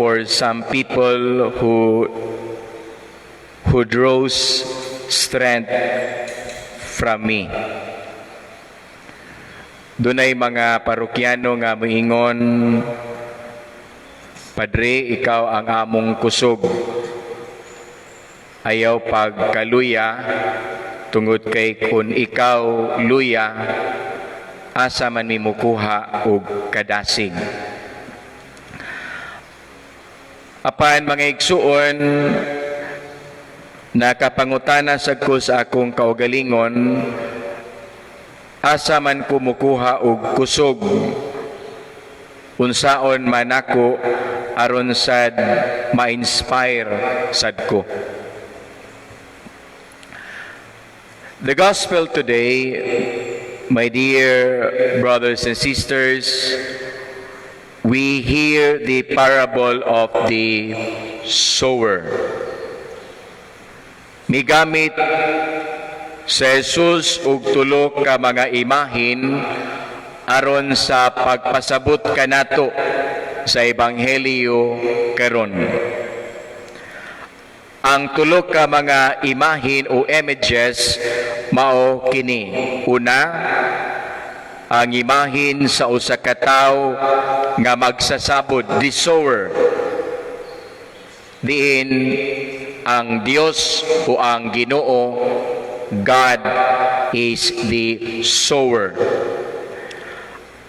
for some people who draws strength from me. Dunay mga parokyano nga moingon, "Padre, ikaw ang among kusog. Ayaw pagkaluya tungod kay kung ikaw luya, asa man mi mukuha og kadasig?" Apan, mga igsuon, nakapangutana sad ko sa akong kaugalingon, asa man ko mukuha og kusog? Unsaon man ako aron sad ma-inspire sad ko? The gospel today, my dear brothers and sisters, we hear the parable of the sower. Migamit sa Jesus og tulo ka mga imahin aron sa pagpasabot kanato sa ebanghelyo karon. Ang tulo ka mga imahin o images mao kini. Una, ang imahin sa usa ka tawo nga magsasabod, the sower. Diin ang Dios o ang Ginoo, God is the sower.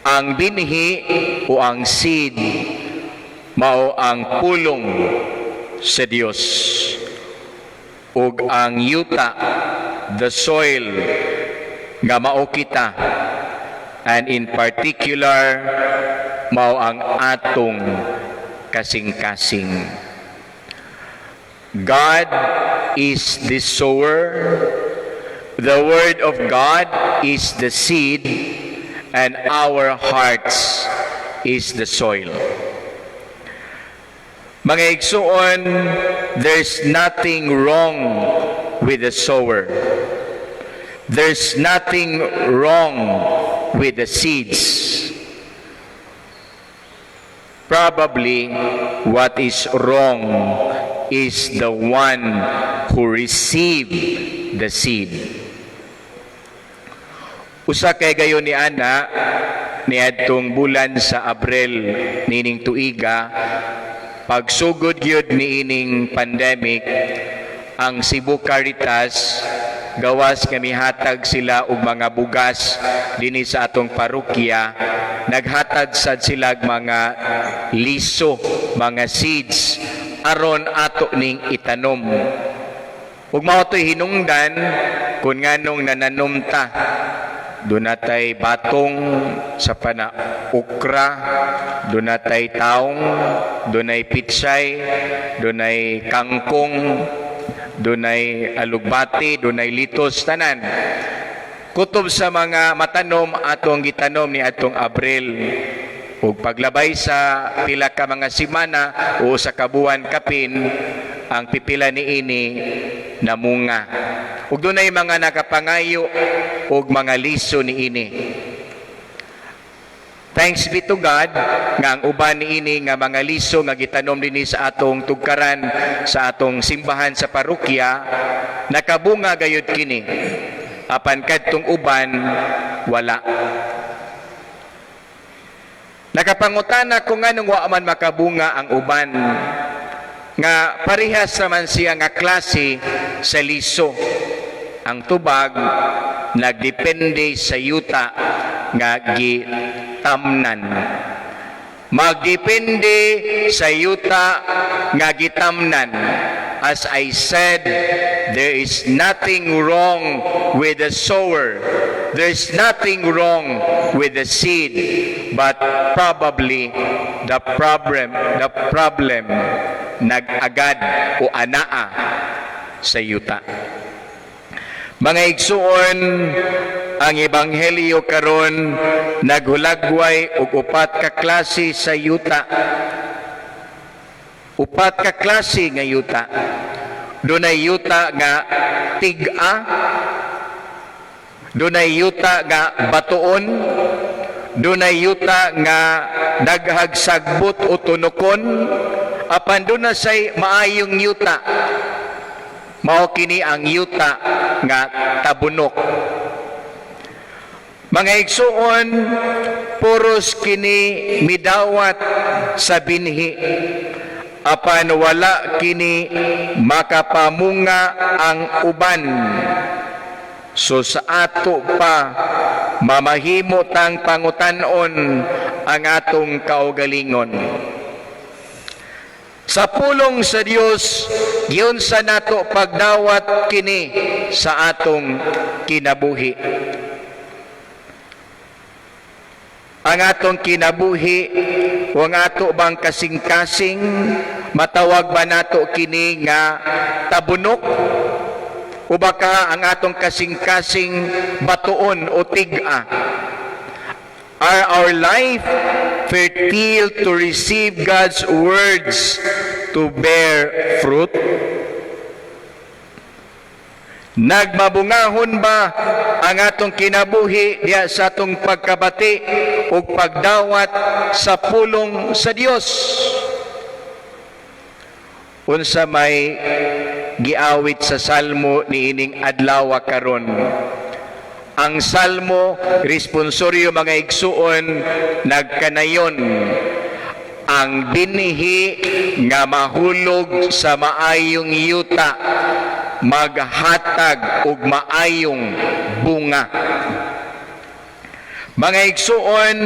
Ang binhi o ang seed mao ang pulong sa Dios. Ug ang yuta, the soil, nga mao kita, and in particular mao ang atong kasing-kasing. God is the sower, the word of God is the seed, and our hearts is the soil. Mga igsuon, there's nothing wrong with the sower. There's nothing wrong with the seeds. Probably what is wrong is the one who received the seed. Usa kay gayon ni ana, niadtong bulan sa Abril nining tuiga, pagsugod gyud niining pandemic, ang Cebu Caritas, gawas nga mihatag sila og mga bugas dinhi sa atong parokya, naghatag sad sila og mga liso, mga seeds aron ato ning itanom. Ug mao to'y hinungdan kung nganong nananom ta. Duna tay batong sa pana okra, duna tay taong, dunay pitsay, dunay kangkong, dunay alugbati, dunay litos, tanan. Kutob sa mga matanom atong gitanom ni atong Abril. Ug paglabay sa pila ka mga semana o sa kabuan kapin, ang pipila niini namunga. Ug dunay mga nakapangayo og mga liso niini. Thanks be to God nga ang uban niini nga mga liso nga gitanom dinhi sa atong tugkaran, sa atong simbahan sa parokya, nakabunga gayud kini. Apan kadtong uban, wala. Nakapangutana ko nganong wa man makabunga ang uban nga parehas naman siya nga klase sa liso. Ang tubag nagdepende sa yuta nga gitamnan. Magdepende sa yuta nga gitamnan. As I said, there is nothing wrong with the sower. There's nothing wrong with the seed, but probably the problem nag-agad o anaa sa yuta. Mga igsuon, ang ebanghelyo karon naghulagway og upat ka klase sa yuta. Upat ka klase nga yuta. Dunay yuta nga tig-a, dunay yuta nga batuon, dunay yuta nga daghag sagbot o tunukon, Apan duna say maayong yuta. Mao kini ang yuta nga tabunok. Mga igsuon, puros kini midawat sa binhi. Apan wala kini makapamunga ang uban. So sa ato pa, mamahimo tang pangutan-on ang atong kaugalingon. Sa pulong sa Dios, giunsa nato pagdawat kini sa atong kinabuhi? Ang atong kinabuhi o ang ato bang kasing-kasing, matawag ba nato kini nga tabunok? O baka ang atong kasing-kasing batuon o tig-a? Are our life fertile to receive God's words to bear fruit? Nagmabungahon ba ang atong kinabuhi diya sa atong pagkabati ug pagdawat sa pulong sa Dios? Unsa may giawit sa salmo niining adlaw karon? Ang salmo responsoryo, mga igsuon, nagkanayon ang binhi nga mahulog sa maayong yuta maghatag og maayong bunga. Mga igsuon,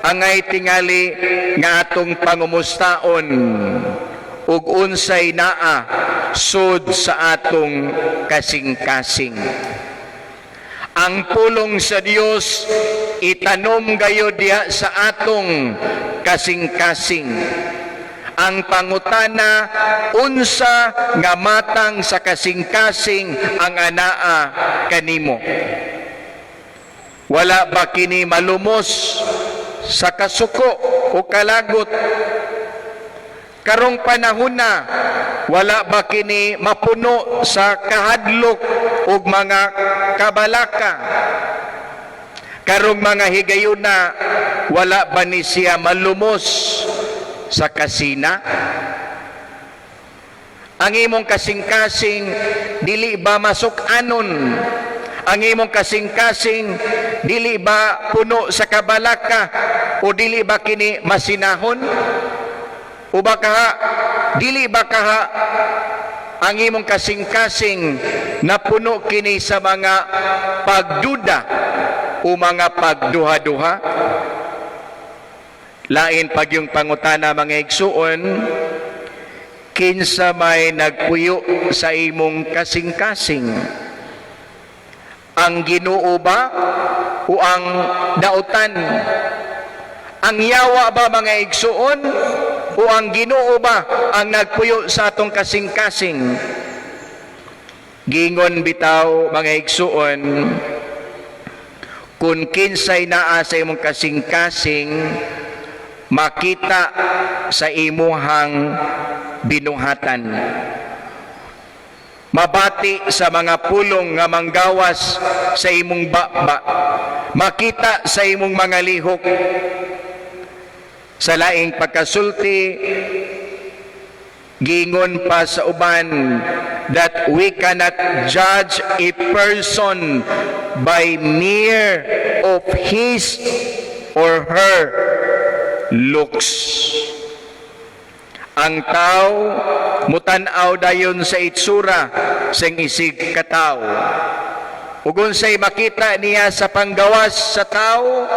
angay tingali nga atong pangumustaon ug unsay naa sud sa atong kasing-kasing. Ang pulong sa Dios itanom gayod diha sa atong kasing-kasing. Ang pangutana, unsa nga matang sa kasing-kasing ang anaa kanimo? Wala ba kini malumos sa kasuko o kalagot? Karong panahon na, wala ba kini mapuno sa kahadlok ug mga kabalaka? Karong mga higayuna, wala ba ni siya malumos sa kasina? Ang imong kasing-kasing dili ba masuk-anon? Ang imong kasing-kasing dili ba puno sa kabalaka o dili ba kini masinahon? O baka dili ba kaha ang imong kasing-kasing napuno kini sa mga pagduda o mga pagduha-duha? Lain pag yung pangutana, mga igsuon, kinsa may nagpuyo sa imong kasing-kasing? Ang Ginoo ba o ang dautan? Ang yawa ba, mga igsuon, o ang Ginoo ba ang nagpuyo sa atong kasing-kasing? Gingon bitaw, mga igsuon, kung kinsay naa sa imong kasing-kasing, makita sa imuhang binuhatan. Mabati sa mga pulong nga manggawas sa imong baba. Makita sa imong mga lihok. Sa laing pagkasulti, gingon pa sa uban that we cannot judge a person by mere of his or her looks. Ang tao mutan-aw dayon sa itsura sing isig katawo. Ug unsay makita niya sa panggawas sa tao,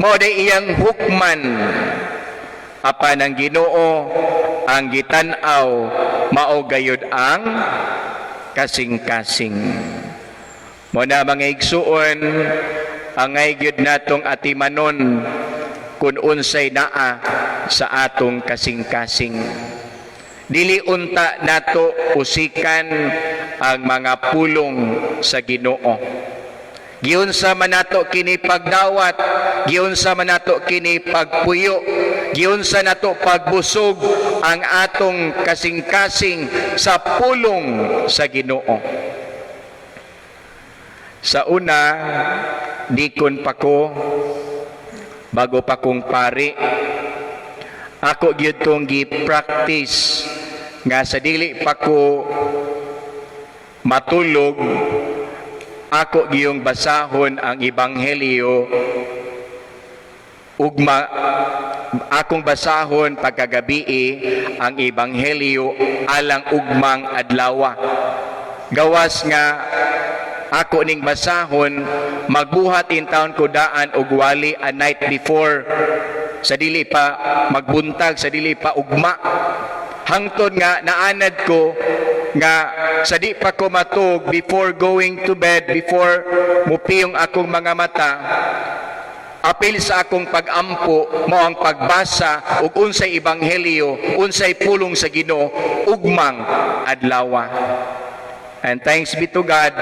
mao day iyang hukman. Apan ang Ginoo, ang gitan-aw mao gayud ang kasing-kasing. Mao na, mga igsuon, angay gyud natong atimanon kung unsay naa sa atong kasing-kasing. Dili unta nato usikan ang mga pulong sa Ginoo. Giunsa man nato kini pagdawat, giunsa man nato kini pagpuyo, giunsa nato pagbusog ang atong kasing-kasing sa pulong sa Ginoo. Sa una, dikon pa ko, bago pa kong pari, Ako gyud tong gi-practice nga sa dili pa ko matulog, ako giyong basahon ang ebanghelyo ugma, akong basahon pagkagabii ang ebanghelyo alang ugmang adlaw. Gawas nga ako ning basahon, magbuhat in taon ko daan og wali a night before, sa dili pa magbuntag, sa dili pa ugma, hangtod nga naanad ko nga sa di pa ko matug, before going to bed, before mupiyong akong mga mata, apil sa akong pag-ampo mao ang pagbasa ug unsay ebanghelyo, unsay pulong sa Ginoo ugmang adlaw. And thanks be to God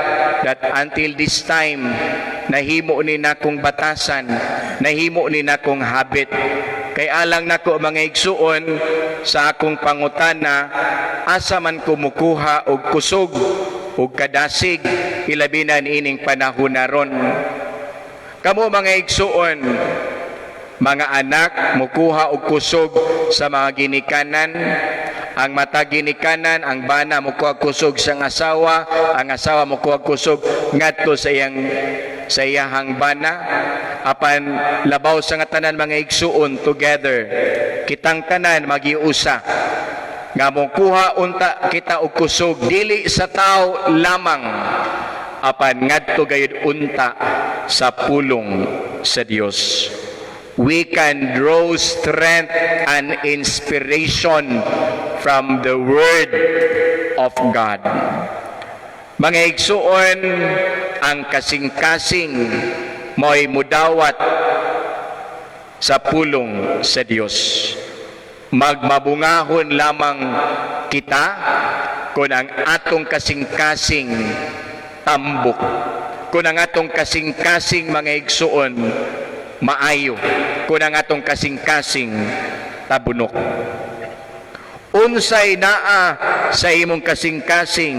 that until this time, nahimo ni nakong batasan, nahimo ni nakong habit. Kay alang nako, mga igsuon, sa akong pangutana, asa man ko mukuha og kusog og kadasig, ilabi na ining panahon na ron? Kamo, mga igsuon, mga anak mukuha og kusog sa mga ginikanan, ang matag ginikanan, ang bana mukuha og kusog sa asawa, ang asawa mukuha og kusog ngadto sa iyahang bana. Apan labaw sa nga tanan, mga igsuon, together kitang tanan magiusa nga mokuha unta kita og kusog dili sa tao lamang apan ngadto gayud unta sa pulong sa Dios. We can draw strength and inspiration from the Word of God. Mga igsuon, ang kasing-kasing mo'y mudawat sa pulong sa Dios. Magmabungahon lamang kita kung ang atong kasing-kasing tambok. Kung ang atong kasing-kasing, mga igsuon, maayo. Kung ang atong kasing-kasing tabunok. Unsay naa sa imong kasing-kasing,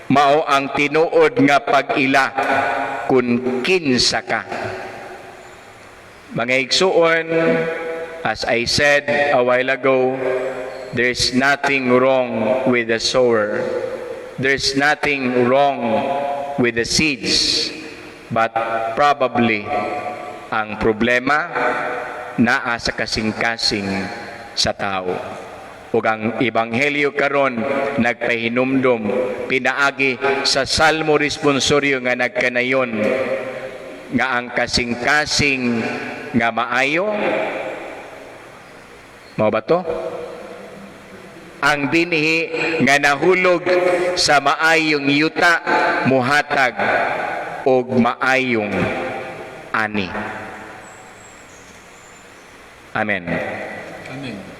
mao ang tinuod nga pag-ila kung kinsa ka. Mga igsuon, as I said a while ago, there's nothing wrong with the sower. There's nothing wrong with the seeds. But probably, ang problema naa sa kasing-kasing sa tao. Ug ang ebanghelyo karon nagpahinumdom pinaagi sa Salmo responsorio nga nagkanayon nga ang kasing-kasing nga maayo, mao ba to? Ang binhi nga nahulog sa maayong yuta muhatag og maayong ani. Amen. Amen.